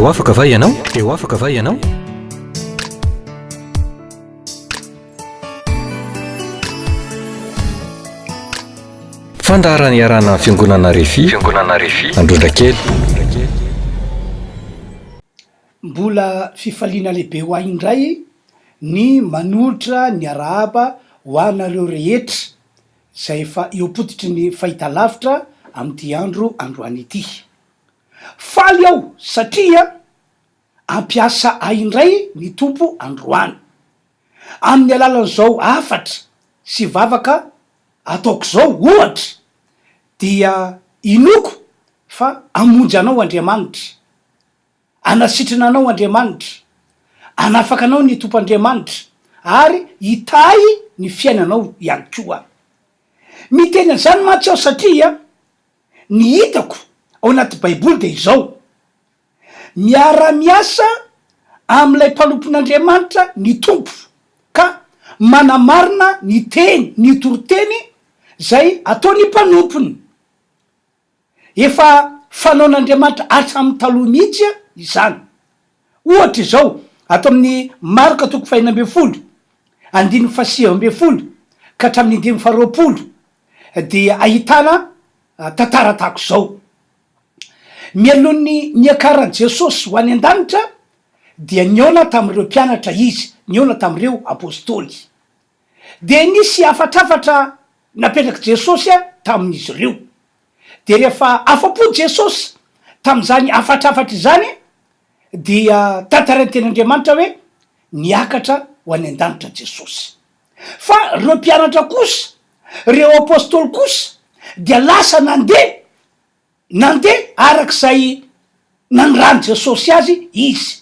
Dia ho afaka va ianao? Dia ho afaka va ianao? Fandaharana iarahana amin'ny Fiangonana Refi, Fiangonana Refi, Androndrakely. Mbola fifaliana lehibe ho ahy indray ny manolotra ny arahaba ho anareo rehetra izay efa eo am-pototry ny fahitalavitra amin'ity andro androany ity. Faly aho satria hampiasa ahy indray ny Tompo androany. Amin'ny alalan'izao hafatra sy vavaka ataoko izao ohatra dia inoako fa hamonjy anao Andriamanitra. Hanasitrana anao Andriamanitra, hanafaka anao ny Tompo Andriamanitra ary hitahy ny fiainanao ihany koa. Miteny an'izany mantsy aho satria ny hitako ao anaty Baiboly dia izao, miara-miasa amin'ilay mpanompon'Andriamanitra ny Tompo ka manamarina ny teny, ny toriteny izay ataon'ny mpanompony. Efa fanaon'Andriamanitra hatramin'ny taloha mihitsy izany. Ohatra izao, ato amin'ny Marka toko fahenina ambin'ny folo, andininy fahasivy ambin'ny folo ka hatramin'ny andininy faharoapolo dia ahitana tantara tahaka izao. Mialoha ny niakaran'i Jesosy ho any an-danitra dia nihaona tamin'ireo mpianatra Izy, nihaona tamin'ireo apostoly. Dia nisy hafatrafatra napetrak'i Jesosy tamin'izy ireo. Dia rehefa afa-po Jesosy tamin'izany hafatrafatra izany, dia tantarain'ny Tenin'Andriamanitra hoe niakatra ho any an-danitra Jesosy. Fa ireo mpianatra kosa, ireo apostoly kosa, dia lasa nandeha Nandeha araka izay nanoran'i Jesosy azy izy.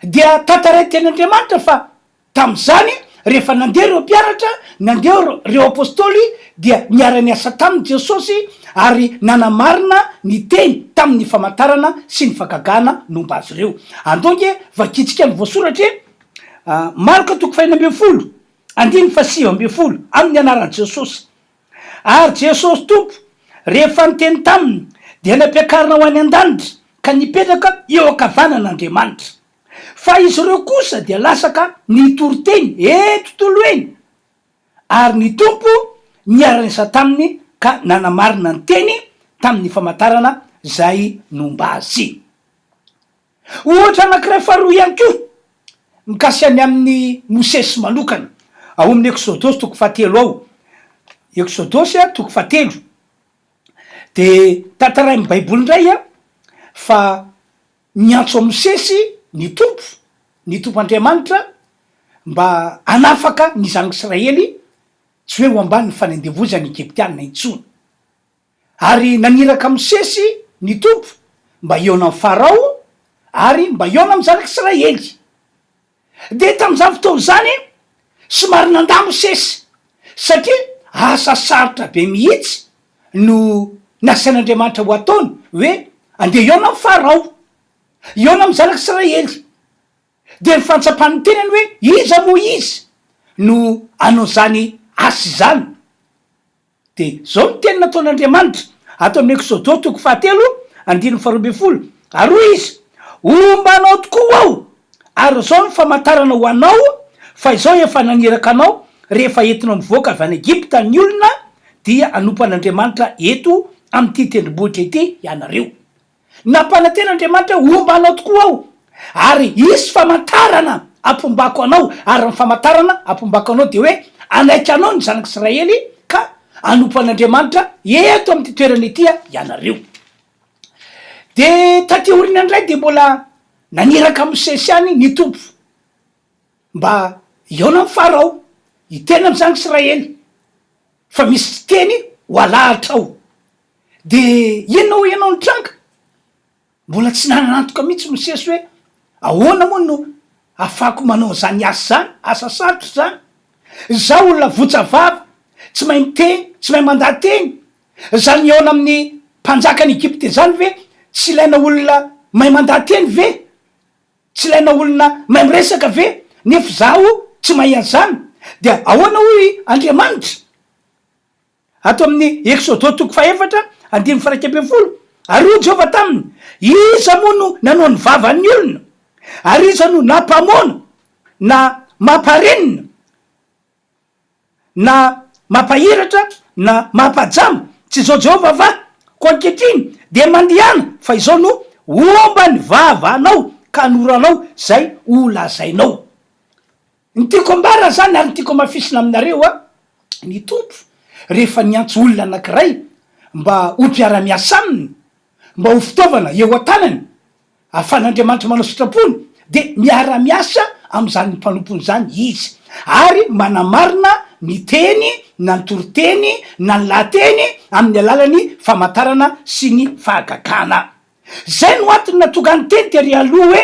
Dia tantarain'ny Tenin'Andriamanitra fa tamin'izany, rehefa nandeha ireo mpianatra, nandeha ireo apostoly, dia niara-niasa taminy Jesosy ary nanamarina ny teny tamin'ny famantarana sy ny fagagana nomba azy ireo. Andao ange vakintsika ny voasoratra e! Marka toko fahenina ambin'ny folo, andininy fahasivy ambin'ny folo, amin'ny anaran'i Jesosy. Ary Jesosy Tompo, rehefa niteny taminy, dia nampiakarina ho any an-danitra, ka nipetraka eo ankavanan'Andriamanitra. Fa izy ireo kosa dia lasa ka nitory teny eny tontolo eny, ary ny Tompo niara-niasa taminy ka nanamarina ny teny tamin'ny famantarana izay nomba azy. Ohatra anankiray faharoa ihany koa, mikasika ny amin'i Mosesy manokana, ao amin'ny Eksodosy toko fahatelo ao. Eksodosy toko fahatelo, dia tantarain'ny Baiboly indray fa niantso an'i Mosesy ny Tompo, ny Tompo Andriamanitra, mba hanafaka ny zanak'Israely tsy hoe ho ambanin'ny fanandevozan'ny Egyptiana intsony. Ary naniraka Mosesy ny Tompo mba hihaona amin'i Farao ary mba hihaona amin'ny zanak'Israely. Dia tamin'izany fotoana izany, somary nandà Mosesy, satria asa sarotra be mihitsy no nasain'Andriamanitra ho ataony, hoe andeha hihaona amin'i Farao, hihaona amin'ny zanak'Israely. Dia ny fantsapan'ny tenany hoe iza moa izy no hanao izany asa izany. Dia izao no teny nataon'Andriamanitra, ato amin'ny Eksodo toko fahatelo, andininy faharoa ambin'ny folo, Ary hoy Izy, Homba anao tokoa Aho, ary izao no famantarana ho anao, fa izao efa naniraka anao, rehefa entinao mivoaka avy any Egypta ny olona, dia hanompo an'Andriamanitra eto amin'ity tendrombohitra ity ianareo. Nampanantena Andriamanitra hoe, Homba anao tokoa Aho, ary hisy famantarana hampombako anao, ary ny famantarana hampombako anao dia hoe, hanaiky anao ny zanak'Israely ka hanompo an'Andriamanitra eto amin'ity toerana ity ianareo. Dia taty aoriana indray dia mbola naniraka an'i Mosesy ihany ny Tompo mba hihaona amin'i Farao, hiteny amin'ny zanak'Israely fa misy teny ho alahatra ao. De inona hoy ianao nitranga? Mbola tsy nanana antoka mihitsy Mosesy hoe ahoana moa no ahafahako manao an'izany asa izany, asa sarotra izany. Izaho olona votsa vava, tsy mahay miteny, tsy mahay mandaha-teny. Izany hihaona amin'ny mpanjakan'i Egypta izany ve tsy ilaina olona mahay mandaha-teny ve? Tsy ilaina olona mahay miresaka ve? Nefa izaho tsy mahay an'izany. Dia ahoana hoy Andriamanitra? Ato amin'ny Eksodo toko fahefatra, andininy faha-iraika ambin'ny folo. Ary hoy Jehovah taminy, Iza moa no nanao ny vavan'ny olona? Ary iza no nampamoana na mamparenina na mampahiratra na mampajamba? Tsy izao Jehovah va? Koa ankehitriny dia mandehana, fa izao no homba ny vavanao ka hanoranao izay holazainao. Ny tiako ambara zany ary ny tiako hamafisina aminareo a, ny Tompo rehefa niantso olona anakiray mba ho mpiara-miasa aminy, mba ho fitaovana eo an-tanany, ahafahan'Andriamanitra manao sitrapony, dia miara-miasa amin'izany mpanompony izany Izy, ary manamarina ny teny na ny toriteny na ny lahateny amin'ny alalan'ny famantarana sy ny fahagagana. Izay no antony nahatonga ny teny tery aloha hoe.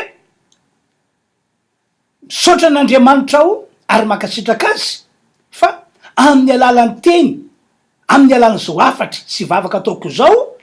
Misaotra an'Andriamanitra aho ary mankasitraka Azy fa amin'ny alalan'ny teny, amin'ny alalan'izao hafatra sy vavaka ataoko izao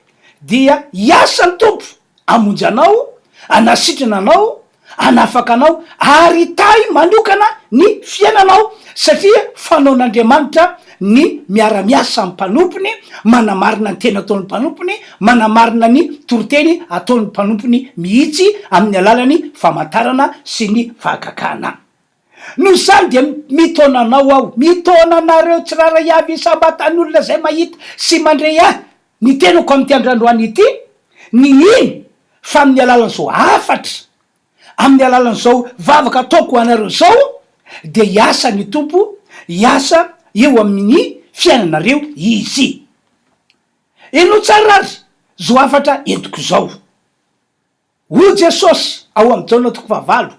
dia hiasa ny Tompo hamonjy anao, hanasitrana anao, hanafaka anao ary hitahy manokana ny fiainanao satria fanaon'Andriamanitra ny miara-miasa amin'ny mpanompony, manamarina ny teny ataon'ny mpanompony, manamarina ny toriteny ataon'ny mpanompony mihitsy amin'ny alalan'ny famantarana sy ny fahagagana. Noho izany dia mitaona anao aho, mitaona anareo tsirairay avy isam-batan'olona izay mahita sy mandre ahy ny tenako amin'ity andro androany ity, ny hino fa amin'ny alalan'izao hafatra Amin'ny alalan'izao vavaka ataoko ho anareo izao dia hiasa ny Tompo, hiasa eo amin'ny fiainanareo Izy. Henoy tsara ary izao hafatra entiko izao. Hoy Jesosy ao amin'ny Jaona toko fahavalo,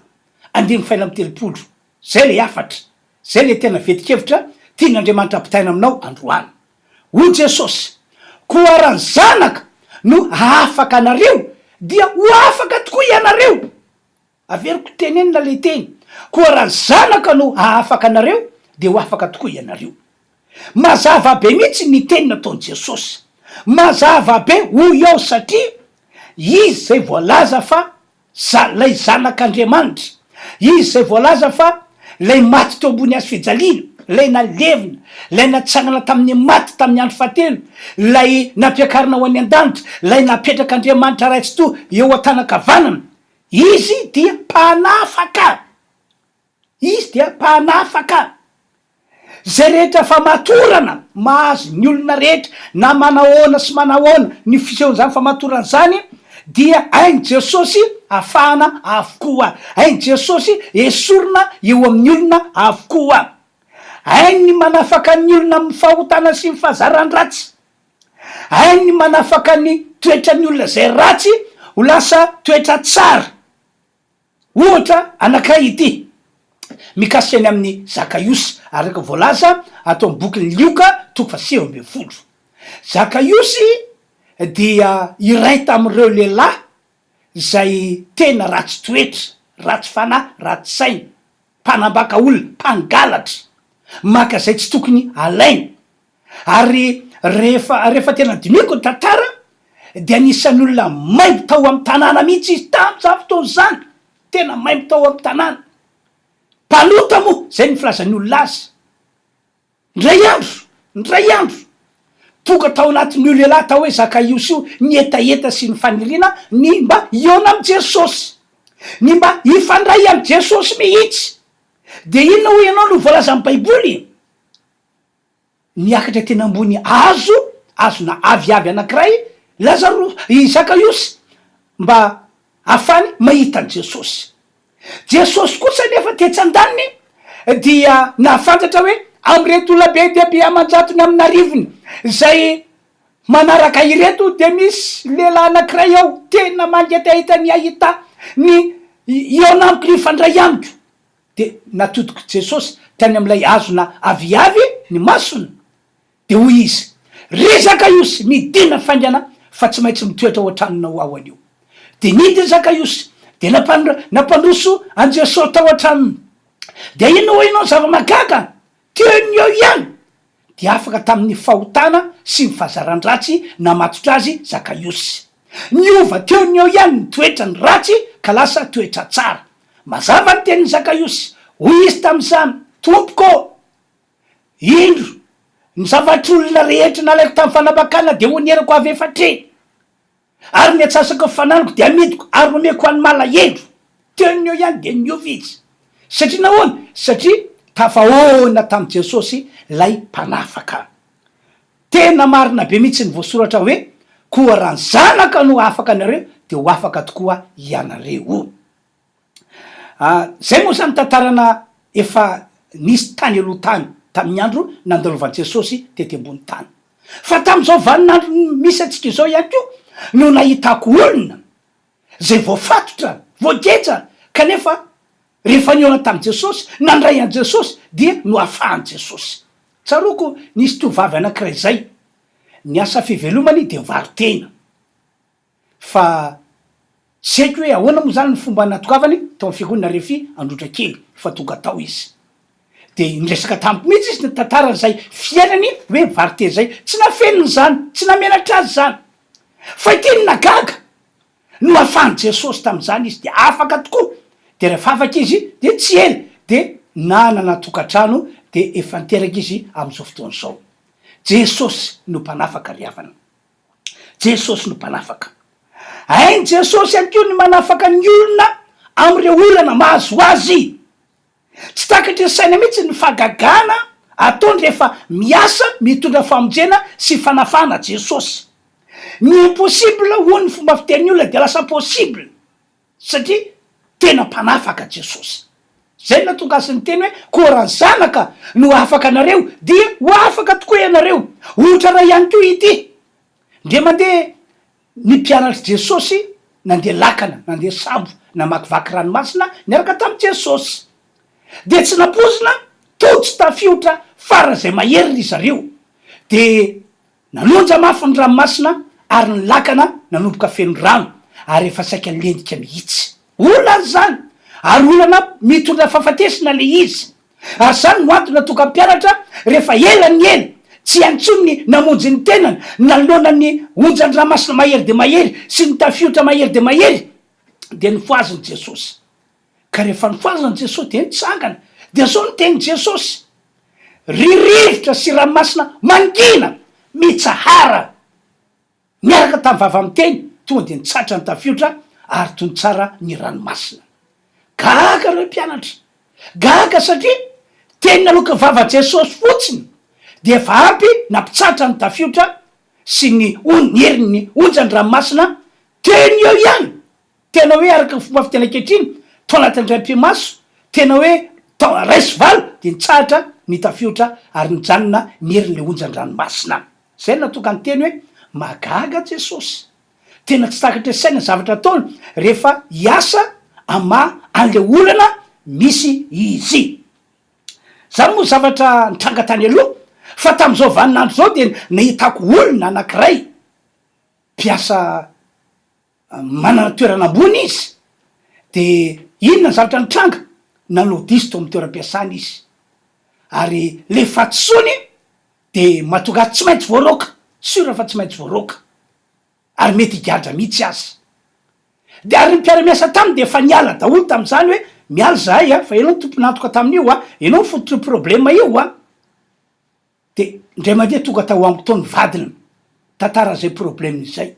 andininy fahenina amby 30, izay ilay hafatra, izay ilay tena vetin-kevitra tian'Andriamanitra ampitaina aminao androany. Hoy Jesosy, Koa raha ny Zanaka no hahafaka anareo, dia ho afaka tokoa ianareo. Averiko tenenina ilay teny, Koa raha ny Zanaka no hahafaka anareo, dia ho afaka tokoa ianareo. Mazava be mihitsy ny teny nataon'i Jesosy. Mazava be hoy aho satria Izy izay voalaza fa Za, ilay Zanak'Andriamanitra, Izy izay voalaza fa ilay maty teo ambony hazo fijaliana, ilay nalevina, ilay natsangana tamin'ny maty tamin'ny andro fahatelo, ilay nampiakarina ho any an-danitra, ilay napetrak'Andriamanitra Ray Tsitoha eo an-tanan-kavanana, Izy dia Mpanafaka. Izy dia mpanafaka. Izay rehetra famatorana mahazo ny olona rehetra na manahoana sy manahoana ny fisehon'izany famatorana izany dia hain'i Jesosy afahana avokoa. Hain'i Jesosy esorina eo amin'ny olona avokoa. Hainy ny manafaka ny olona amin'ny fahotana sy ny fahazaran-dratsy. Hainy ny manafaka ny toetran'ny olona izay ratsy ho lasa toetra tsara. Ohatra anankiray ity, mikasika ny amin'i Zakaiosy, araka ny voalaza ato amin'ny bokin'i Lioka toko faha-19. Zakaiosy dia iray tamin'ireo lehilahy izay tena ratsy toetra, ratsy fanahy, ratsy saina, mpanambaka olona, mpangalatra, maka izay tsy tokony halaina. Ary rehefa rehefa tena dinihiko ny tantara dia anisan'ny olona maimbo tao amin'ny tanàna mihitsy izy tamin'izany fotoana izany, tena maimbo tao amin'ny tanàna. Mpanota moa, izay no filazan'ny olona azy. Indray andro, indray andro, tonga tao anatin'io lehilahy atao hoe Zakaiosy io ny hetaheta sy ny faniriana ny mba hihaona amin'i Jesosy, ny mba hifandray amin'i Jesosy mihitsy. Dia inona hoy ianao no voalazan'ny Baiboly? Niakatra teny ambony hazo, hazona aviavy anankiray, Lazaro, i Zakaiosy, mba hahafahany mahita an'i Jesosy. Jesosy kosa anefa tetsy andaniny dia nahafantatra hoe amin'ireto olona be dia be aman-jatony amin'arivony izay manaraka ireto dia misy lehilahy anankiray ao tena mangetaheta ny hahita ny hihaona amiko, ny hifandray amiko. Dia natodik'i Jesosy tany amin'ilay hazona aviavy ny masony, dia hoy Izy, Ry Zakaiosy, midìna faingana, fa tsy maintsy mitoetra ao an-tranonao Aho anio. Dia nidina Zakaiosy, dia nampandroso an'i Jesosy tao an-tranony. Dia inona hoy ianao ny zava-mahagaga? Teo no eo ihany, dia afaka tamin'ny fahotana sy ny fahazaran-dratsy namatotra azy Zakaiosy. Niova teo no eo ihany ny toetrany ratsy ka lasa toetra tsara. Mazava ny tenin'i Zakaiosy. Hoy izy tamin'izany, Tompoko ô, indro, ny zavatr'olona rehetra nalaiko tamin'ny fanambakana dia honerako avy efa hatreny. Ary ny antsasaky ny fananako dia amidiko ary nomeko ho an'ny malahelo. Teo no eo ihany dia niova izy. Satria nahoana? Satria tafahoana tamin'i Jesosy ilay Mpanafaka. Tena marina be mihitsy ny voasoratra hoe, Koa raha ny Zanaka no hahafaka anareo, dia ho afaka tokoa hianareo. Izay moa izany tantarana efa nisy tany aloha tany, tamin'ny andro nandalovan'i Jesosy tety ambony tany. Fa tamin'izao vaninandro misy antsika izao ihany koa no nahitako olona izay voafatotra, voageja, kanefa rehefa nihaona tamin'i Jesosy, nandray an'i Jesosy, dia nohafahan'i Jesosy. Tsaroako nisy tovovavy anankiray izay, ny asa fivelomany dia nivaro-tena. Fa tsy haiko hoe ahoana moa izany ny fomba nahatongavany tao amin'ny fiangonana Refi Androtra kely fa tonga tao izy. Dia niresaka tamiko mihitsy izy nitantara an'izay fiainany hoe varité izay. Tsy nafeniny izany, tsy namenatra azy izany. Fa ity no nahagaga, nohafahan'i Jesosy tamin'izany izy dia afaka tokoa. Dia rehefa afaka izy dia tsy ela dia nanana tokantrano dia efa niteraka izy amin'izao fotoana izao. Jesosy no mpanafaka ry havana. Jesosy no mpanafaka. Hain'i Jesosy ihany koa ny manafaka ny olona amin'ireo olana mahazo azy. Tsy takatry ny saina mihitsy ny fahagagana ataony rehefa miasa mitondra famonjena sy fanafahana Jesosy. Ny impossible hoy ny fomba fitenin'ny olona dia lasa possible. Satria tena mpanafaka Jesosy. Zay no nahatonga azy niteny hoe, koa raha ny Zanaka no hahafaka anareo, dia ho afaka tokoa ianareo. Ohatra iray ihany koa ity. Indray mandeha ny mpianatr'i Jesosy nandeha lakana, nandeha sambo, namakivaky ranomasina niaraka tamin'i Jesosy. Dia tsy nampoizina, tojo tafiotra faran'izay mahery ry zareo. Dia Nanonja mafy ny ranomasina ary ny lakana nanomboka feno rano ary efa saika lentika mihitsy. Olana izany ary olana mitondra fahafatesana ilay izy. Ary izany no antony nahatonga ny mpianatra rehefa ela ny ela tsy hainy intsony ny namonjy ny tenany nanoloana ny onjan-dranomasina mahery dia mahery sy ny tafiotra mahery dia mahery dia nofohazin'i Jesosy. Ka rehefa nofohazina Jesosy dia nitsangana. Dia izao no tenin'i Jesosy, Ry rivotra sy ranomasina mangina, mitsahara! Niaraka tamin'ny vava miteny, tonga dia nitsahatra ny tafiotra ary tony tsara ny ranomasina. Gaga ireo mpianatra. Gaga satria teny naloaky ny vava Jesosy fotsiny dia efa ampy nampitsahatra ny tafiotra sy ny ny herin'ny onjan-dranomasina teny eo ihany. Tena hoe araka ny fomba fiteny ankehitriny, tao anatin'ny indray mipi-maso, tena hoe tao raiso valo dia nitsahatra ny tafiotra ary nijanona ny herin'ilay onjan-dranomasina. Izay no nahatonga ny teny hoe mahagaga Jesosy. Tena tsy takatry ny saina ny zavatra ataony rehefa hiasa hamaha an'ilay olana misy izy. Izany moa zavatra nitranga tany aloha, fa tamin'izao vaninandro izao dia nahitako olona anankiray mpiasa Manana toerana ambony izy, de inona ny zavatra nitranga? Nanao diso tao amin'ny toeram-piasana izy, ary le fahadisoany de mahatonga azy tsy maintsy voaroaka, sur fa tsy maintsy voaroaka, ary mety higadra mihitsy aza. De ary ny mpiara-miasa taminy de efa niala daholo tamin'izany hoe miala izahay a, fa ianao no tompon'antoka tamin'io a, ianao no fototr'io problème io a. De indray mandeha tonga tao amiko tao ny vadiny mitantara zay problème izay.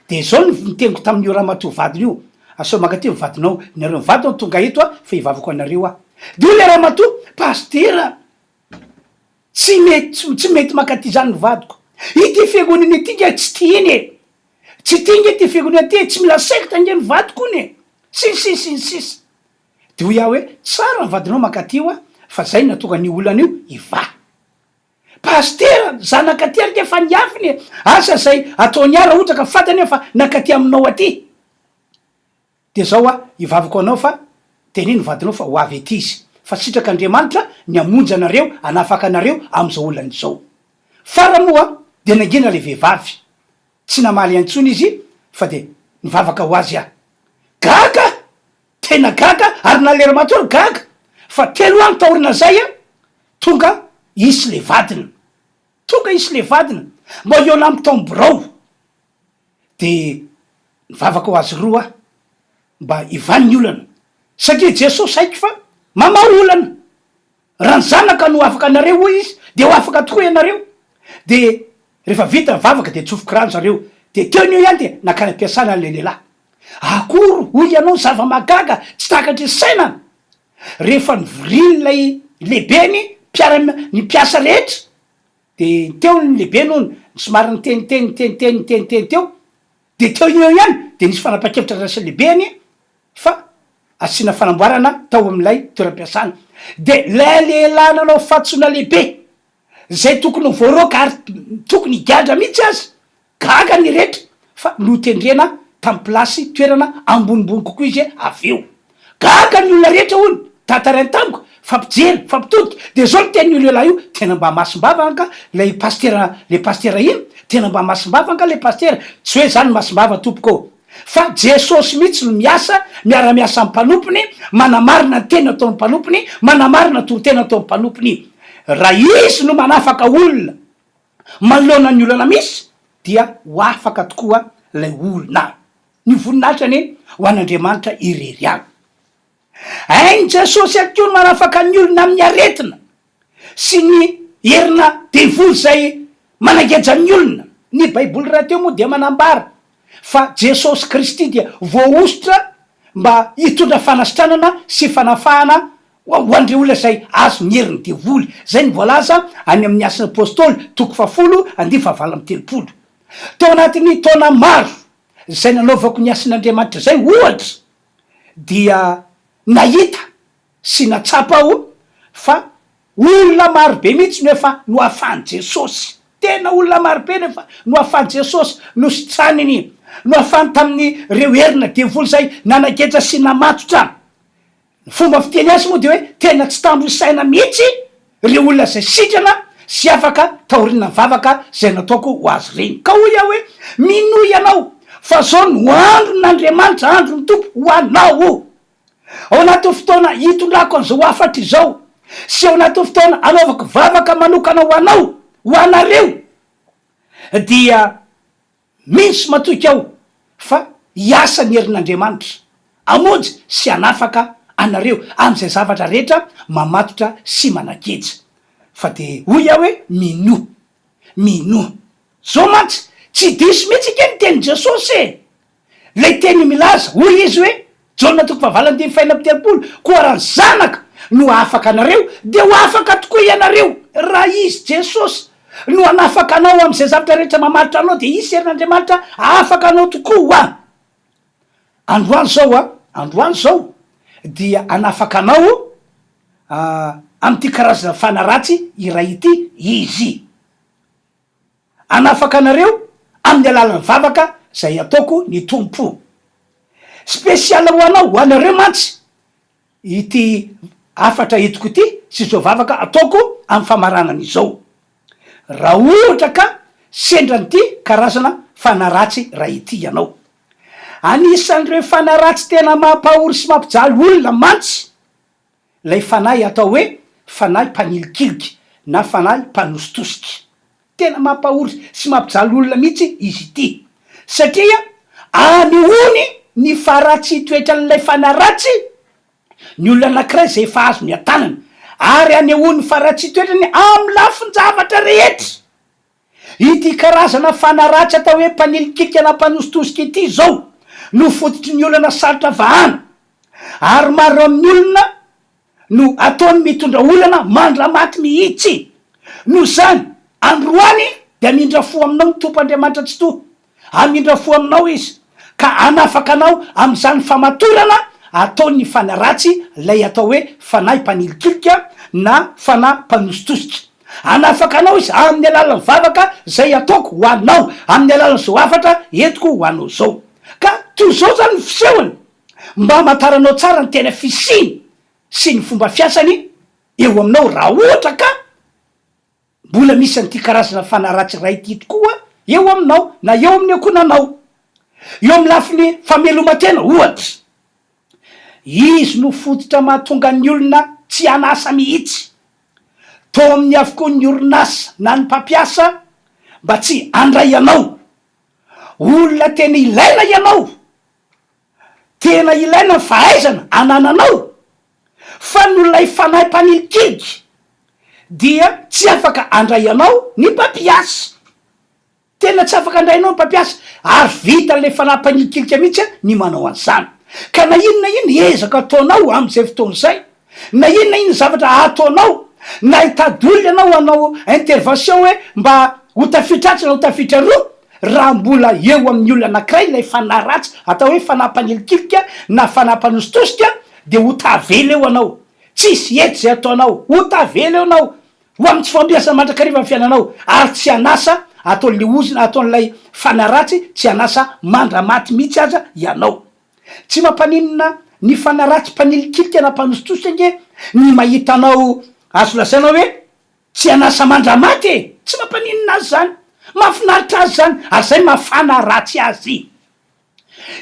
De zao no niteniko tamin'io ramatoa vadiny io, asao mankaty ny vadinao, nareo mivady no tonga eto a fa hivavaka ho anareo aho. De hoy le ramatoa, pasitera tsy mety tsy mety mankaty zany ny vadiko, ity fiangonana ity nge tsy tiany e, tsy tia nge ity fiangonana ity e, tsy mila secte nge ny vadiko hono e, sy ny sisa sy ny sisa. De hoy aho hoe, tsara ny vadinao mankaty hoa fa zay no nahatonga an'io olana io hivaha. Pasitera, za nankaty ary nge fa niafina e, asa zay ataony ahy raha ohatra ka fantany aho fa nankaty aminao aty. De zao aho hivavaka ho anao fa teneno vadinao fa ho avy aty izy, fa sitrak'Andriamanitra ny hamonjy anareo hanafaka anareo amin'izao olana izao. Farany moa de nangina le vehivavy, tsy namaly ahy intsony izy fa de nivavaka ho azy aho. Gaga! Tena gaga ary na le ramatoa ary gaga fa telo andro taorinan'izay a tonga hisy le vadiny, tonga hisy le vadiny mba hihaona amiko tao am birao de nivavaka ho azy roa aho mba hivaha ny olana satria Jesosy haiko fa mamaha olana. Raha ny Zanaka no afaka anareo hoy izy dia ho afaka tokoa ianareo. Dia rehefa vita ny vavaka dia tsofiko rano zareo. Dia teo no eo ihany dia nankany am-piasana ilay lehilahy. Akory hoy ianao zava-mahagaga tsy takatry ny saina. Rehefa nivorian'ilay lehibeny mpiara ny mpiasa rehetra dia teo ny lehibeny hono somary niteniteny niteniteny niteniteny teo dia teo no eo ihany dia nisy fanapahan-kevitra niraisan'ny lehibeny fa asiana fanamboarana tao amin'ilay toeram-piasana. Dia ilay lehilahy nanao fahadisoana lehibe izay tokony ho voaroaka ary tokony higadra mihitsy aza, gaga ny rehetra fa notendrena tamin'ny pilasy, toerana ambonimbony kokoa izy avy eo. Gaga ny olona rehetra hono, tantarainy tamiko, fampijery, fampitodika, dia izao no tenin'io lehilahy io, tena mba masim-bava angaha ilay pasitera, ilay pasitera iny, tena mba masim-bava angaha ilay pasitera, tsy hoe izany masim-bava tompoko ô, Fa Jesosy mihitsy no miasa, miara-miasa amin'ny mpanompony, manamarina ny teny ataon'ny mpanompony, manamarina toriteny ataon'ny mpanompony. Raha Izy no manafaka olona manoloana ny olana misy, dia ho afaka tokoa ilay olona. Ny voninahitra anie ho an'Andriamanitra irery ihany. Hain'i Jesosy ihany koa ny manafaka ny olona amin'ny aretina sy ny herina devoly izay manageja ny olona. Ny Baiboly rahateo moa dia manambara fa Jesosy Kristy dia voahosotra mba hitondra fanasitranana sy fanafahana ho an'ireo olona izay azon'ny herin'ny devoly. Izay no voalaza any amin'ny Asan'ny Apostoly, toko fahafolo, andininy fahavalo amby telopolo. Tao anatin'ny taona maro izay nanaovako ny asan'Andriamanitra izay, ohatra, dia nahita sy natsapa aho fa olona marobe mihitsy no efa nohafahan'i Jesosy. Tena olona marobe no efa nohafahan'i Jesosy, nositraniny, nohafahany tamin'ireo herina devoly izay nanageja sy namatotra. Ny fomba fiteny azy moa dia hoe tena tsy tambo isaina mihitsy ireo olona izay sitrana sy afaka taorian'ny vavaka izay nataoko ho azy ireny. Ka hoy aho hoe, Minoa ianao fa izao no andron'Andriamanitra, andron'ny Tompo ho anao. Ao anatin'ny fotoana hitondrako an'izao hafatra izao sy ao anatin'ny fotoana hanaovako vavaka manokana ho anao, ho anareo, dia Mino sy matoky aho fa hiasa ny herin'Andriamanitra hamonjy sy hanafaka anareo amin'izay zavatra rehetra mamatotra sy manageja. Fa dia hoy aho hoe minoa. Minoa. Zao mantsy, tsy diso mihitsy ange ny tenin'i Jesosy e! Ilay teny milaza, hoy Izy hoe, Jaona toko fahavalo andininy fahenina amby telopolo, Koa raha ny Zanaka no hahafaka anareo, dia ho afaka tokoa ianareo. Raha Izy, Jesosy, no hanafaka anao amin'izay zavatra rehetra mamaritra anao, dia hisy herin'Andriamanitra hahafaka anao tokoa. Androany izao, androany izao, dia hanafaka anao amin'ity karazana fanahy ratsy iray ity Izy. Hanafaka anareo amin'ny alalan'ny vavaka izay ataoko ny Tompo. Spécial ho anao, ho anareo mantsy ity hafatra entiko ity sy izao vavaka ataoko amin'ny famaranana izao. Raha ohatra ka sendra an'ity karazana fanahy ratsy iray ity ianao. Anisan'ireo fanahy ratsy tena mampahory sy mampijaly olona mantsy Ilay fanahy atao hoe fanahy mpanilikilika na fanahy mpanositosika. Tena mampahory sy mampijaly olona mihitsy izy ity. Satria anehoany ny faharatsian-toetran'ilay fanahy ratsy ny olona anankiray izay efa azony an-tanana, ary anehoany ny faharatsian-toetrany amin'ny lafin-javatra rehetra. Ity karazana fanahy ratsy atao hoe mpanilikilika na mpanositosika ity izao no fototry ny olana sarotra vahana, ary maro amin'ny olona no ataony mitondra olana mandra-maty mihitsy. Noho izany, androany dia hamindra fo aminao ny Tompo Andriamanitra Tsitoha. Hamindra fo aminao Izy, ka hanafaka anao amin'izany famatorana ataon'ny fanahy ratsy, ilay atao hoe fanahy mpanilikilika na fanahy mpanositosika. Hanafaka anao Izy amin'ny alalan'ny vavaka izay ataoko ho anao, amin'ny alalan'izao hafatra entiko ho anao izao. Ka toy izao izany ny fisehony, mba hamantaranao tsara ny tena fisiany sy ny fomba fiasany eo aminao, raha ohatra ka Mbola misy an'ity karazana fanahy ratsy iray ity tokoa eo aminao na eo amin'ny ankohonanao. Eo amin'ny lafiny fameloman-tena, ohatra. Izy no fototra mahatonga ny olona tsy hanasa mihitsy. Taominy avokoa ny orinasa na ny mpampiasa mba tsy handray anao. Olona tena ilaina ianao. Tena ilaina ny fahaizana anananao. Fa noho ilay fanahy mpanilikilika dia tsy afaka handray anao ny mpampiasa. Tena tsy afaka handray anao ny mpampiasa ary vitan'ilay fanahy mpanilikilika mihitsy ny manao an'izany. Ka na inona inona ezaka ataonao amin'izay fotoana izay, na inona na inona zavatra ataonao, na hitady olona ianao hanao intervention hoe mba ho tafiditra atsy na ho tafiditra aroa, raha mbola eo amin'ny olona anankiray ilay fanahy ratsy atao hoe fanahy mpanilikilika na fanahy mpanositosika dia ho tavela eo anao. Tsisy hety izay ataonao, ho tavela eo anao. Ho amin'ny tsy fahombiazana mandrakariva ny fiainanao, ary tsy hanasa ataon'ilay ozona, ataon'ilay fanahy ratsy, tsy hanasa mandra-maty mihitsy aza ianao. Tsy mampaninona ny fanahy ratsy mpanilikilika na mpanositosika ange ny mahita anao azo lazaina hoe tsy hanasa mandra-maty e! Tsy mampaninona azy izany. Mahafinaritra azy izany, ary izay maha fanahy ratsy azy.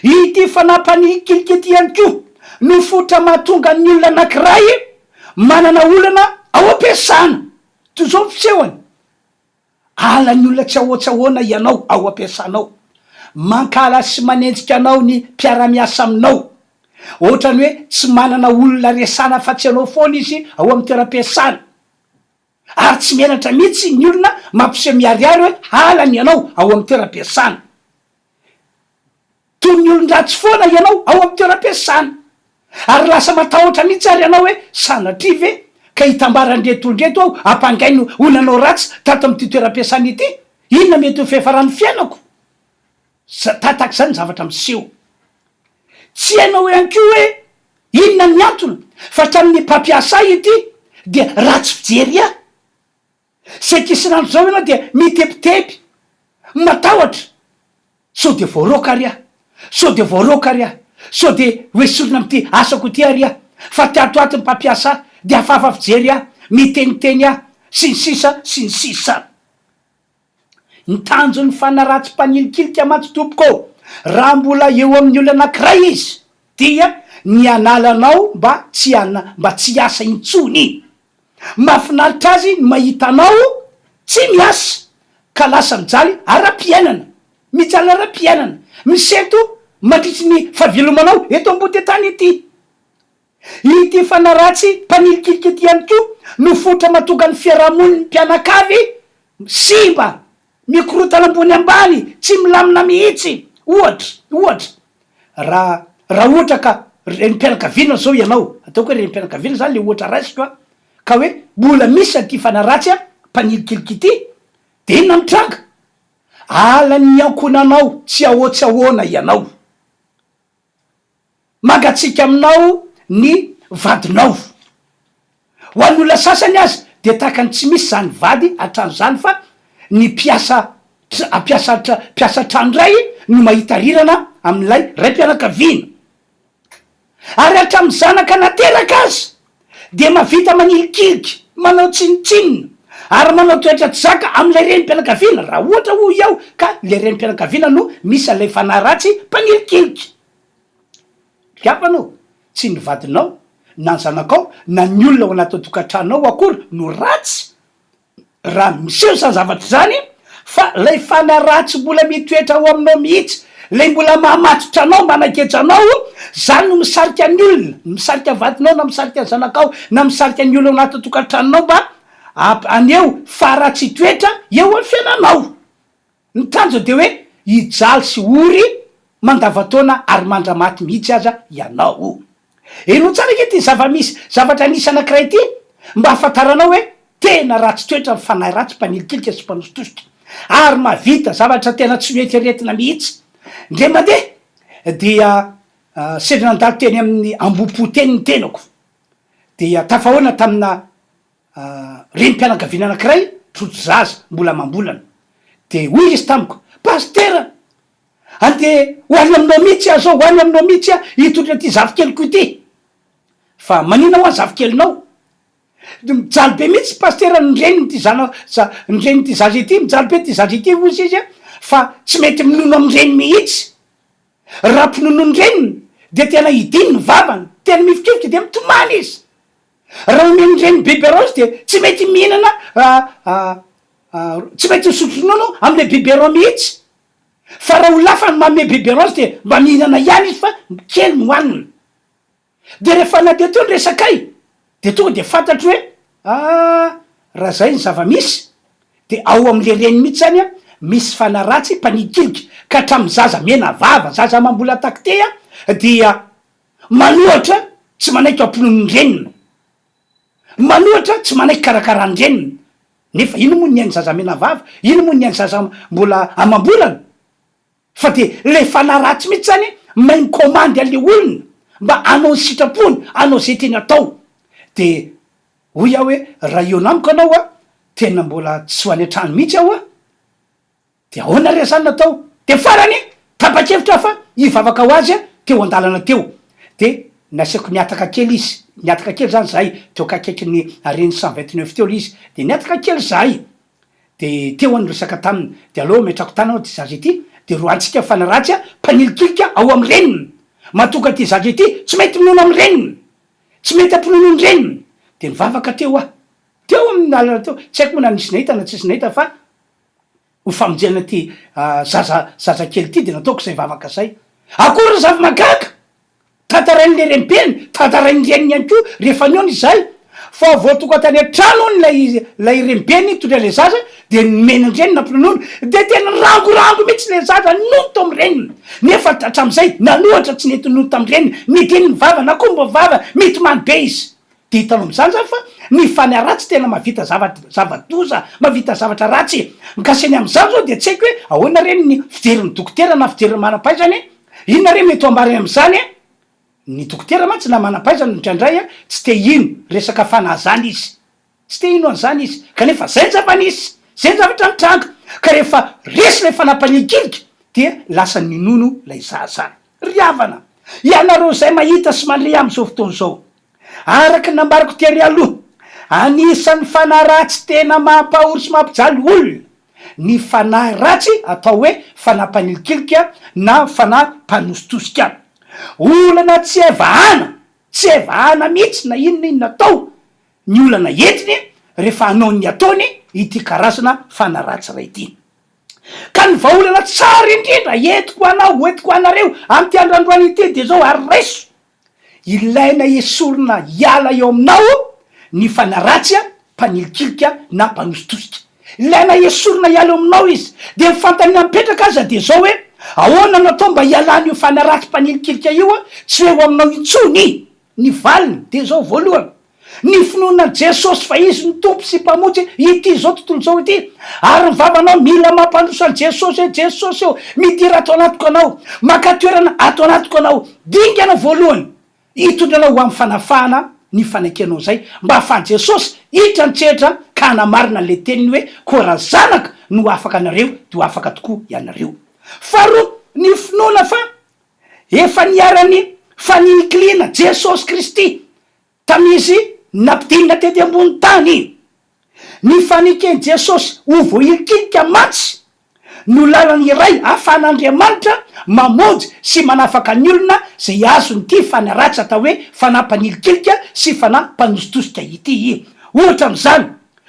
Ity fanahy-mpanikilika ity ihany koa no fototra mahatonga ny olona anankiray manana olana ao am-piasana. Toy izao ny fisehony, Halan'ny olona tsy ahoa tsy ahoana ianao ao am-piasanao. Mankahala sy manenjika anao ny mpiara-miasa aminao. Ohatran'ny hoe tsy manana olona resahana afa-tsy ianao foana izy ao amin'ny toeram-piasana. Ary tsy menatra mihitsy ny olona mampiseho miharihary hoe halany ianao ao amin'ny toeram-piasana. Toy ny olon-dratsy foana ianao ao amin'ny toeram-piasana. Ary lasa matahotra mihitsy ary ianao hoe, sanatria ve ka hitambaran'ireto olona ireto aho ampangainy ho nanao ratsy tato amin'ity toeram-piasana ity? Inona mety ho fiafaran'ny fiainako? Tahaka izany ny zavatra miseho. Tsy hainao ihany koa hoe inona ny antony fa hatramin'ny mpampiasa ahy ity dia ratsy fijery ahy. Saika isan'andro izao ianao dia mitebiteby, matahotra sao dia voaroaka ary aho, sao dia voaroaka ary aho, sao dia hoesorina amin'ity asako ity ary aho, fa tato ato ny mpampiasa ahy dia hafahafa fijery ahy, miteniteny ahy, sy ny sisa sy ny sisa. Ny tanjon'ny fanahy ratsy mpanilikilika mantsy tompoko ô, raha mbola eo amin'ny olona anankiray izy dia ny hanala anao mba tsy mba tsy hiasa intsony. Mahafinaritra azy ny mahita anao tsy miasa ka lasa mijaly ara-piainana, mijaly ara-piainana, misento mandritry ny fahavelomanao eto ambody tany ity. Ity fanahy ratsy mpanilikilika ity ihany koa no fototra mahatonga ny fiarahamonin'ny mpianakavy simba, mikorontana ambony ambany, tsy milamina mihitsy. Ohatra, ohatra, raha, raha ohatra ka renim-pianakaviana izao ianao, ataoko hoe renim-pianakaviana izany ilay ohatra raisiko an, ka hoe mbola misy an'ity fanahy ratsy mpanilikilika ity, dia inona no mitranga? Alan'ny ankohonanao tsy ahoa-tsy ahoana ianao. Mangatsiaka aminao ny vadinao. Ho an'ny olona sasany aza dia tahaka ny tsy misy izany vady an-trano izany fa ny mpiasa mpiasa mpiasa an-trano indray no mahita rirana amin'ilay raim-pianakaviana. Ary hatramin'ny zanaka nateraka aza dia mahavita manilikilika, manao tsinontsinona ary manao toetra tsy zaka amin'ilay renim-pianakaviana raha ohatra hoy aho ka ilay renim-pianakaviana no misy an'ilay fanahy ratsy mpanilikilika. Ry havana ô, tsy ny vadinao, na ny zanakao, na ny olona ao anatin'ny tokantranonao akory no ratsy raha miseho izany zavatra izany, fa ilay fanahy ratsy mbola mitoetra ao aminao mihitsy, ilay mbola mahamatotra anao, manageja anao, izany no misarika ny olona, misarika ny vadinao, na misarika ny zanakao, na misarika ny olona ao anatin'ny tokantranonao mba haneho faharatsian-toetra eo amin'ny fiainanao. Ny tanjona dia hoe hijaly sy ory mandavantaona ary mandramaty mihitsy aza ianao. Henoy tsara ange ity zava-misy, zavatra nisy anankiray ity mba hahafantaranao hoe tena ratsy toetra ny fanahy ratsy mpanilikilika sy mpanositosika ary mahavita zavatra tena tsy noeritreretina mihitsy. Indray mandeha dia sendra nandalo teny amin'ny Ambohipo teny ny tenako dia tafahoana tamina renim-pianakaviana anankiray troto zaza mbola amam-bolana. Dia hoy izy tamiko, Pasitera, andeha ho any aminao mihitsy aho izao, ho any aminao mihitsy aho hitondra ity zafikeliko ity. Fa maninona hoa ny zafikelinao? Dia mijaly be mihitsy pasitera ny renin'ity zana- za- ny renin'ity zaza ity, mijaly be ity zaza ity hoy izy fa tsy mety minono amin'ny reniny mihitsy. Raha mpinono ny reniny dia tena hidiny ny vavany, tena mihifikifiky dia mitomany izy. Raha omen'ny reniny biberon izy dia tsy mety mihinana tsy mety misotro ronono amin'ilay biberon mihitsy. Fa raha olona hafa no manome biberon azy dia mba mihinana ihany izy fa kely no hanina. Dia rehefa nandeha teo ny resakay dia tonga dia fantatro hoe ah raha zay ny zava-misy dia ao amin'ilay reniny mihitsy zany an. Misy fanahy ratsy mpanikilika ka hatramin'ny zaza mena vava, zaza mamboly atakiteha dia manohatra tsy manaiky ampinono ny reniny. Manohatra tsy manaiky karakaran'ny reniny. Nefa inona moa ny ain'ny zaza mena vava? Inona moa ny ain'ny zaza mbola amam-bolana? Fa dia ilay fanahy ratsy mihitsy zany mahay mi-commande an'ilay olona mba hanao ny sitrapony, hanao izay tiany atao. Dia hoy aho hoe raha hihaona amiko ianao an, tena mbola tsy ho any an-trano mihitsy aho an! Dia ahoana re zany no atao? Dia farany, tapa-kevitra aho fa hivavaka ho azy teo an-dalana teo. Dia nasaiko nihataka kely izy, nihataka kely zany izahay, teo akaikikaikin'ny arrêt-n'ny 129 teo ilay izy. Dia nihataka kely izahay. Dia teo aho niresaka taminy, dia aleo ametrako tanana ity zaza ity, dia roahantsika fanahy ratsy mpanilikilika ao amin'ny reniny. Matoka ity zaza ity tsy mety minono amin'ny reniny, tsy mety ampinono ny reniny. Dia nivavaka teo aho, teo amin'ny lalana teo, tsy haiko moa na nisy nahita na tsisy nahita fa ho famonjena ity zaza zazakely ity dia nataoko izay vavaka izay. Akory ny zava-mahagaga! Tantarain'ilay renibeny, tantarain'ny reniny ihany koa rehefa nihaona izahay fa vao tonga tany an-trano hono ilay ilay renibeny nitondra ilay zaza dia nomeny ny reniny nampinonoana dia tena nirangorango mihitsy ilay zaza ninono tao amin'ny reniny nefa hatramin'izay nanohatra tsy nety ninono tamin'ny reniny nidiny ny vava na koa mba vava mitomany be izy. Dia hitanao amin'izany izany fa ny fanahy ratsy tena mahavita zava-doza, mahavita zavatra ratsy e! Mikasika ny amin'izany izao dia tsy haiko hoe ahoana re ny fijerin'ny dokotera na fijerin'ny manam-pahaizana e? Inona re mety ho ambarany amin'izany e? Ny dokotera mantsy na manam-pahaizana indraindray tsy te hino resaka fanahy izany izy. Tsy te hino an'izany izy. Kanefa izay ny zava-nisy, izay ny zavatra nitranga. Ka rehefa resy ilay fanahy mpanikilika dia lasa ninono ilay zaza. Ry havana, ianareo izay mahita sy mandre amin'izao fotoana izao, Araka ny nambarako tery aloha, anisan'ny fanahy ratsy tena mampahory sy mampijaly olona ny fanahy ratsy atao hoe fanahy mpanilikilika na fanahy mpanositosika. Olana tsy hay vahana, tsy hay vahana mihitsy na inona inona atao ny olana entiny rehefa hanao ny ataony ity karazana fanahy ratsy iray ity. Ka ny vahaolana tsara indrindra entiko ho anao, hoentiko ho anareo amin'ity andro androany ity dia izao, ary raiso Ilaina esorina hiala eo aminao ny fanahy ratsy mpanilikilika na mpanositosika. Ilaina esorina hiala eo aminao izy. Dia ny fanontaniana mipetraka aza dia izao hoe, ahoana no atao mba hialan'io fanahy ratsy mpanilikilika io tsy ho eo aminao intsony? Ny valiny dia izao, voalohany, Ny finoana an'i Jesosy fa Izy no Tompo sy Mpamonjy ity izao tontolo izao ity. Ary ny vavanao mila mampandroso an'i Jesosy hoe, Jesosy ô, midira ato anatiko Anao, maka toerana ato anatiko Anao. Dingana voalohany hitondra anao ho amin'ny fanafahana ny fanekenao izay, mba hahafahan'i Jesosy hiditra an-tsehatra ka hanamarina an'ilay teniny hoe, Koa raha Zanaka no afaka anareo, dia ho afaka tokoa ianareo. Faharoa, ny finoana fa efa niharan'ny fanilikiliana Jesosy Kristy Tamin'izy nampidinina tety ambony tany. Ny faneken'i Jesosy ho voahilikilika mantsy no lalana iray ahafahan'Andriamanitra mamonjy sy manafaka ny olona izay azon'ity fanahy ratsy atao hoe fanahy mpanilikilika sy fanahy mpanositosika ity. Ohatra amin'izany,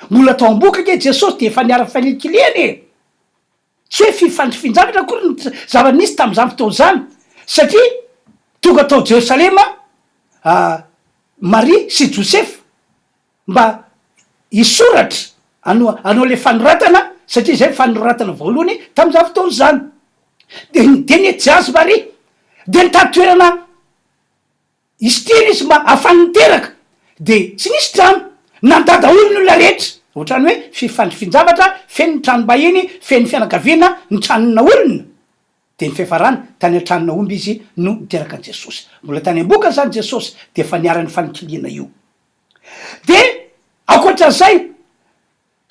mbola tao am-bohoka ange Jesosy dia efa niara-fanilikilihana e! Tsy hoe fifandrifian-javatra akory ny zava-nisy tamin'izany fotoana izany, satria tonga tao Jerosalema Maria sy Josefa mba hisoratra, hanao hanao ilay fanoratana, satria izay ny fanoratana voalohany tamin'izany fotoana izany. Dia dia nety azy Maria, dia nitady toerana Izy izy mba ahafahany niteraka de tsy nisy trano, nandà daholo ny olona rehetra, ohatrany hoe fifandrifin-javatra, feno ny tranom-bahiny, feno fianakaviana ny tranona olona, de ny fiafarany tany an-tranona omby izy no niteraka an'i Jesosy. Mbola tany am-bohoka zany Jesosy de efa niharan'ny fanikiliana io. De ankoatran'izay,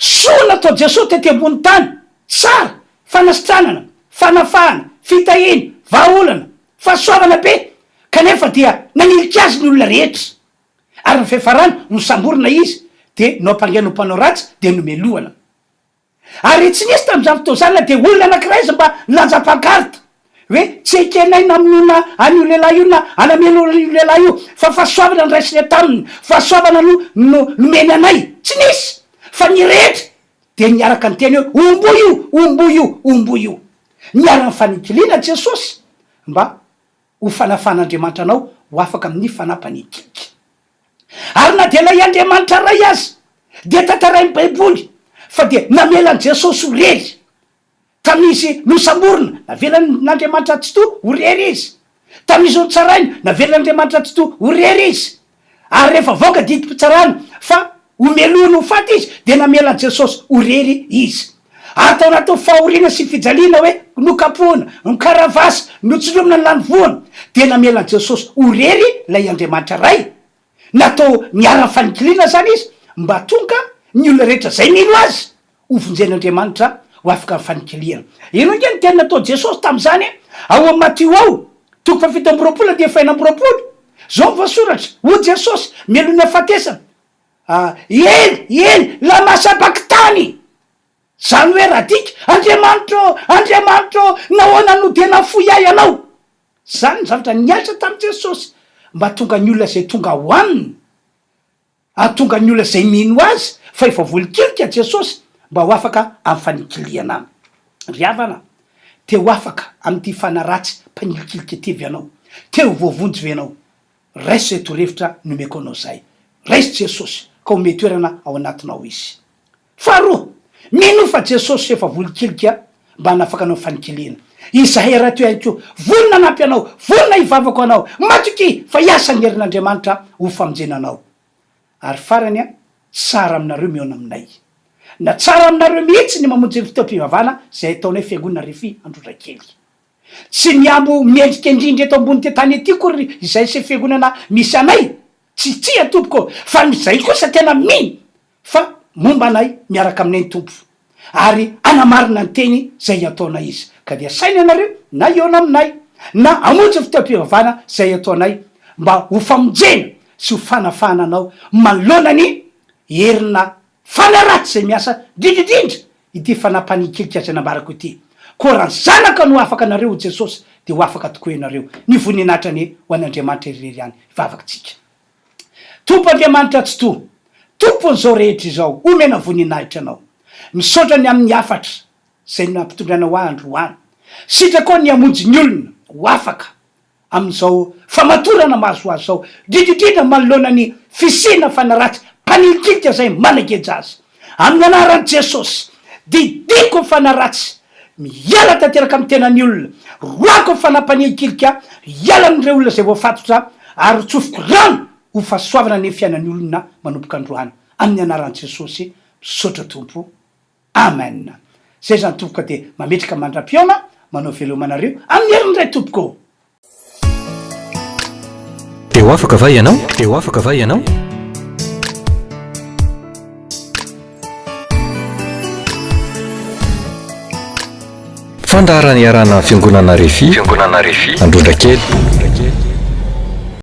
Soa natao Jesoa tety ambony tany, tsara, fanasitranana, fanafahana, fitahiana, vahaolana, fahasoavana be, kanefa dia nanilika azy ny olona rehetra, ary ny fiafarany nosamborina izy, dia noampangaina ho mpanao ratsy, dia nomelohana. Ary tsy nisy tamin'izany fotoana izany na dia olona anankiray aza mba nilanja pancarte hoe tsy ekenay namonoana an'io lehilahy io na hanamelohana an'io lehilahy io fa fahasoavana no raisinay taminy, fahasoavana no no nomeny anay. Tsy nisy! Fa ny rehetra dia niaraka niteny hoe homboy io, homboy io, homboy io. Niharan'ny fanikiliana Jesosy mba ho fanafahan'Andriamanitra anao ho afaka amin'ny fanahy-mpanikiky. Ary na dia ilay Andriamanitra Ray aza dia tantarain'ny Baiboly fa dia namela an'i Jesosy ho rery. Tamin'izy nosamborina, navelan'Andriamanitra Tsitoha ho irery izy. Tamin'izy notsaraina, navelan'Andriamanitra Tsitoha ho irery izy. Ary rehefa avoaka didim-pitsarana fa homelohiny ho faty izy, dia namela an'i Jesosy ho irery izy. Ary tao anatin'ny fahoriana sy fijaliana hoe nokapohina, nokaravasy, notsindromina ny lanivoany, dia namela an'i Jesosy ho irery ilay Andriamanitra Ray. Natao niharan'ny fanikiliana izany izy mba tonga ny olona rehetra izay mino azy ho vonjen'Andriamanitra ho afaka amin'ny fanikilihana. Henoy ange ny teny nataon'i Jesosy tamin'izany ao amin'ny Matio ao, toko fahafito amby roapolo andiany fahenina amby roapolo. Izao no voasoratra, Hoy Jesosy, mialoha ny hahafatesana, Ely, Ely, lama sabaktany? Izany hoe raha adika, Andriamanitra ô, Andriamanitra ô, nahoana no dia nafoy ahy Ianao? Izany ny zavatra nihatra tamin'i Jesosy mba hahatonga ny olona izay tonga ao aminy, hahatonga ny olona izay mino Azy fa efa voalikilika Jesosy mba ho afaka amin'ny fanikilihana. Ry havana, te ho afaka amin'ity fanahy ratsy mpanilikilika ity ve ianao? Te ho voavonjy ve ianao? Raiso izay torohevitra nomeko anao izay. Raiso Jesosy ka omeo toerana ao anatinao Izy. Faharoa, minoa fa Jesosy efa volikilika mba hanafaka anao fanikilihana. Izahay rahateo ihany koa vonona hanampy anao, vonona hivavaka ho anao. Matokia fa hiasa ny herin'Andriamanitra ho famonjena anao. Ary farany, tsara aminareo mihaona aminay. Na tsara aminareo mihitsy ny mamonjy ny fotoam-pivavahana izay ataonay Fiangonana Refi Androndrakely. Tsy mihambo mendrika indrindra eto ambonin'ity tany ity akory izay sy fiangonana misy anay. Tsy tsia tompoko, fa izay kosa tena mino Fa momba anay miaraka aminay ny Tompo, ary hanamarina ny teny izay ataonay Izy. Ka dia asaina ianareo na hihaona aminay, na hamonjy ny fotoam-pivavahana izay ataonay, mba ho famonjena sy ho fanafahana anao manoloana ny herina fanahy ratsy izay miasa, indrindra indrindra ity fanapahan-kilika izay nambarako ity. Koa raha ny Zanaka no afaka anareo ho Jesosy, dia ho afaka tokoa ianareo. Ny voninahitra anie ho an'Andriamanitra irery ihany. Hivavaka tsika. Tompo Andriamanitra Tsitoha, Tompon'izao rehetra izao, omena voninahitra Anao. Misaotra ny amin'ny hafatra izay nampitondranao ahy androany. Sitrakao ny hamonjy ny olona ho afaka amin'izao famatorana mahazo azy izao, indrindra indrindra manoloana ny fisiana fanahy ratsy mpanilikilika izay manageja azy. Amin'ny anaran'i Jesosy, didiko ny fanahy ratsy miala tanteraka amin'ny tenan'ny olona, roako ny fanahy mpanilikilika hiala amin'ireo olona izay voafatotra ary tsofiko rano ho fahasoavana anie ny fiainan'ny olona manomboka androany. Amin'ny anaran'i Jesosy, misaotra Tompo. Amen. Zay zany tompoko dia mametraka mandra-pihaona, manao veloma anareo amin'ny herin'ny Ray tompoko ô. Te ho afaka va ianao? Te ho afaka va ianao? Fandaharana iarahana amin'ny Fiangonana Refi, Fiangonana Refi, Androndrakely.